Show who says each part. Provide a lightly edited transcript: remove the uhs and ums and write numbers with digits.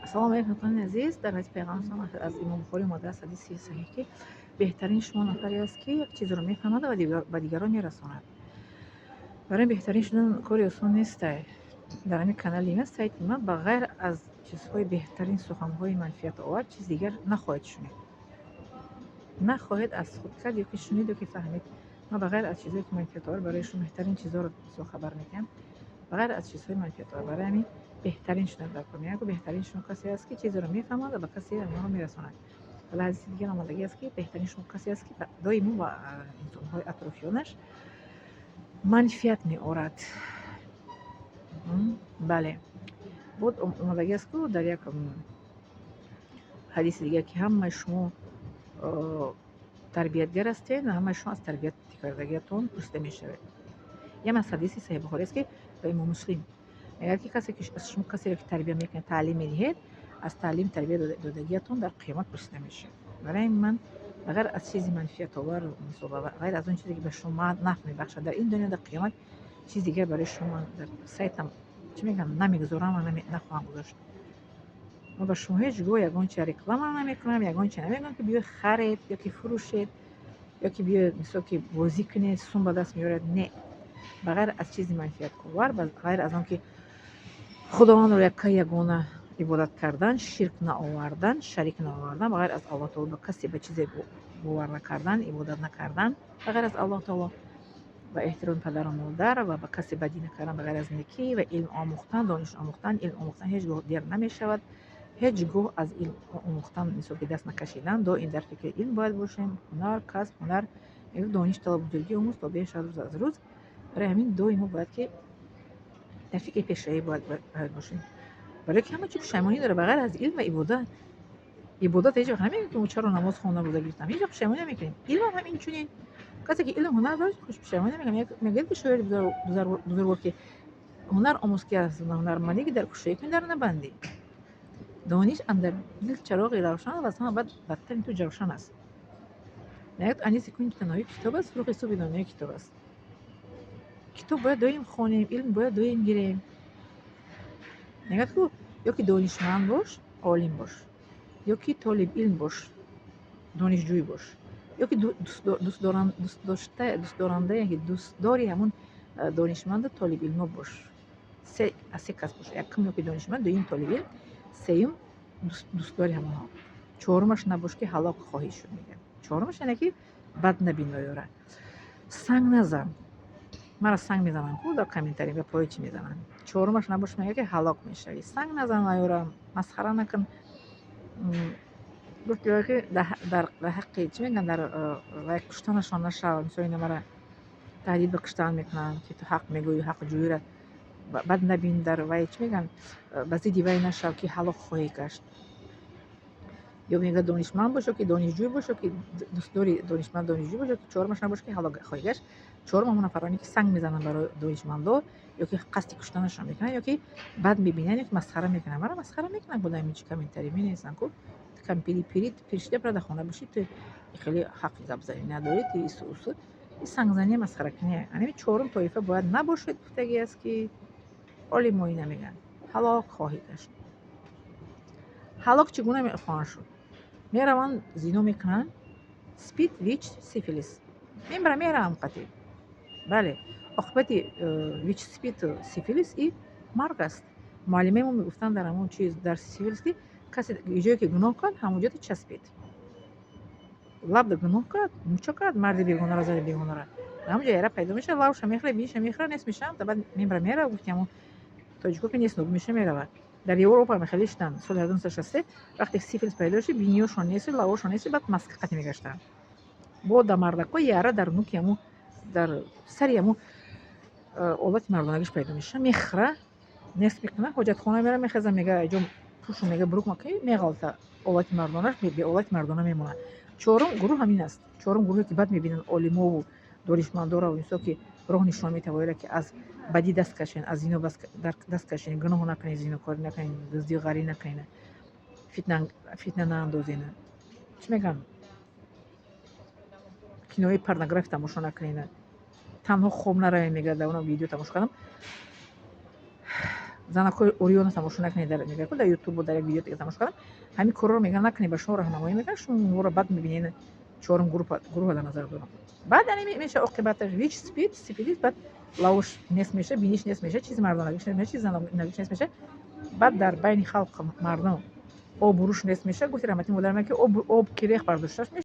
Speaker 1: Ассалому алайкум, дӯстони азиз. Дар ҳадиси Пайғамбар аз Имом Бухорӣ омадааст, ҳадиси саҳеҳ, ки беҳтарини шумо нафаре аст, ки як чизро мефаҳмад ва ба дигарон мерасонад. Барои беҳтарин шудан кори осон нестай. Дар ҳамин канали ма, сайти ма, ба ғайр аз чизҳои беҳтарин, суханҳои манфиатовар, чиз дигар нахоҳед шунид. Нахоҳед аз худ кард ё ки шунид, ё ки фаҳмид. Ман ба ғайр аз чизҳое, ки манфиатовар барои шумо, беҳтарин чизҳоро бисёр хабар медиҳам. Ба ғайр аз чизҳои манфиатовар. Барои ҳамин беҳтарин шудан дар кор. Мегӯяд, беҳтарин шумо касе аст, ки чизеро мефаҳмад ва ба касе онҳоро мерасонад. Вале ҳадиси дигар омадагӣ аст, ки беҳтарин шумо касе аст, ки доимо ба инсонҳои атрофиёнаш манфиат меорад. Бале, буд омадагӣ аст, ку дар як ҳадиси дигар, ки ҳамаи шумо тарбиятгар ҳастед ва ҳамаи шумо аз тарбият кардагиатон пурсида мешавед. Ям аз ҳадиси Саҳиҳ Бухорӣ аст, ки ба Имом Муслим мегӯяд, ки касе, ки аз шумо касеро, ки тарбия мекунед, таълим медиҳед, аз таълим тарбия додагиатон дар қиёмат пурсида мешавед. Барои ҳамин ман ба ғайр аз чизи манфиатовар, мисол, ба ғайр аз он чизе, ки ба шумо нафъ мебахшад дар ин дунё, дар қиёмат, чиз дигар барои шумо ман дар сайтам, чӣ мегӯям, намегузорам ва нахоҳам гузошт. Ман ба шумо ҳеҷ гоҳ ягон чи реклама намекунам, ягон чи намегӯям, ки биёед харед ё ки фурӯшед, ё ки биёед, мисол, ки бозӣ кунед, сум ба даст меоред. Не, ба ғайр аз чизи манфиатовар, ба ғайр аз он ки Худовандро якка ягона ибодат кардан, ширк наовардан, шарик наовардан, ба ғайр аз Аллоҳ таоло ба касе, ба чизе бовар накардан, ибодат накардан ба ғайр аз Аллоҳ таоло, ба эҳтироми падару модар ва ба касе бадӣ накардан ба ғайр аз некӣ, ва илм омӯхтан, дониш омӯхтан. Илм омӯхтан ҳеҷ гоҳ дер намешавад, ҳеҷ гоҳ аз илм омӯхтан, мисол, ки даст накашидан, доим дар фикри илм бояд бошем. Ҳунар, касб, ҳунар, дониш талаб, бузургӣ омӯз, то бешавад рӯз аз рӯз. Барои ҳамин доимо бояд ки дар фикри пешравӣ бояд бошем, барои ки ҳама чи пушаймонӣ дорад, ба ғайр аз илм ва ибодат. Ибодат ҳеҷ вақт намегӯем, ки мо чаро намоз хонда, рӯза гирифтам, ҳеҷ вақт пушаймонӣ намекунем. Илмам ҳам инчунин, касе ки илм, ҳунар дорад, пушаймонӣ намекунад. Мегӯяд ки шоири бузургвор, ки ҳунар омӯз, ки аз ҳунармандӣ, ки дар кушоӣ кунӣ, дар набандӣ. Дониш андар дил чароғи равшан ва аз ҳама бад бадтарин ту ҷавшан аст. Мегӯяд, аниси кунҷи танҳоӣ китоб аст, фурӯғи субҳи доноӣ китоб аст. Китоб бояд доим хонем, илм бояд доим гирем. Мегӯяд ку, ё ки донишманд бош, олим бош, ё ки толибилм бош, донишҷӯй бош, ё ки дӯстдоранда, яки дӯстдори ҳамун донишманду толибилмо бош. Се аз се кас бош: якум, ё ки донишманд, дуюм, толибилм, сеюм, дӯстдори ҳамонҳо. Чорумаш набош, ки ҳалок хоҳӣ шуд, мегӯяд. Чорумаш яъне ки бад набин ваёра, санг назан. Мара санг мезананд ку дар комментарий, ба пои чӣ мезананд. Чорумаш набош, мегӯяд, ки ҳалок мешавӣ. Санг назан ваёра, масхара накун. Гуфт ки дар ҳаққи, чӣ мегӯянд, дар вай куштанашон нашав. Мисол, ина мара таҳдид ба куштан мекунанд, ки ту ҳақ мегӯӣ, ҳақҷӯиро бад набин, дар вай, чӣ мегӯянд, ба зидди вай нашав, ки ҳалок хоҳӣ гашт. Ё мегӯяд, донишманд бош, ё ки донишҷӯй бош, ё ки дӯстдори донишманд, донишҷӯй бош, ё ки чорумаш набош, ки ҳалок хоҳӣ гашт. Чорум ҳамон нафароне, ки санг мезананд барои донишмандо, ё ки қасди куштанашон мекунанд, ё ки бад мебинанд, ё ки масхара мекунанд. Мара масхара мекунанд, бо ҳамин чи комментарий менависанд ку: ту кампири пири пиршида, бира дар хона бошӣ, ту хеле ҳаққи гапзанӣ надорӣ, ту ису усу. И сангзанӣ, масхаракунӣ. Анами чорум тоифа бояд набошед, гуфтагӣ аст, ки олимои намегӯянд, ҳалок хоҳӣ гашт. Ҳалок чӣ гуна хоҳанд шуд? Мераванд, зино мекунанд, спид, ВИЧ, сифилис мебара, меравам қатӣ. Бале, оқибати ВИЧ, спид, сифилис и марг аст. Муаллимаи мо мегуфтанд дар ҳамон чиз, дар сифилис, ки касе ҷое ки гуноҳ кард, ҳамон ҷо часпид. Лабда гуноҳ кард, муча кард, марди бегонаро, зани бегонаро, ҳамон ҷо яра пайдо мешавад, лавша мехӯрад, биниша мехӯрад, нест мешавад, баъд мебара, мерава. Гуфти ҳамон тоҷико, ки нест, нобуд меша, меравад. Дар Европа хеле шуданд соли 1963, вақте сифилис пайдо шуд, биниёшон нест, лавошон нест, баъд маска қатӣ мегаштанд. Бо да мардако яра дар нуки ҳамун, дар сари ҳамун олати мардонагиш пайдо мешавад, мехӯра, нест мекунад. Ҳоҷатхона мера, мехеза, мега ҷо пушу, мега бурук меғалта, олати мардонаш беолати мардона мемонад. Чорум гурӯҳ ҳамин аст. Чорум гурӯҳе, ки бад мебинанд олимову донишмандоро, инсо ки роҳ нишон метавояд, ки аз бадӣ даст кашен, аз зино даст кашен, гуноҳ накунед, зинокорӣ накунед, дуздӣ, ғарӣ накунед, фитна наандозед, чӣ мегӯям, кинои порнография тамошо накунед, танҳо хоб наравед, мегӯяд. Дар она видео тамошо кардам. Занакҳои урёна тамошо накунед, дар мегӯяд, дар Ютубу дар як видео дига тамошо кардам, ҳамин корро мегӯян накунед, ба шумо роҳнамоӣ мекунад, шумо онҳоро бад мебинед. Чорум гурӯҳа дар назар дорам. Баъд яъне меша оқибаташ ВИЧ, СПИД, сифилис, баъд лавуш нест меша, биниш нест меша, чизи мардонагиш нест меша, чизи занонагиш нест меша. Баъд дар байни халқ, мардум обрӯш нест меша. Гуфти раҳмати модар ки об ки рех бардошташ.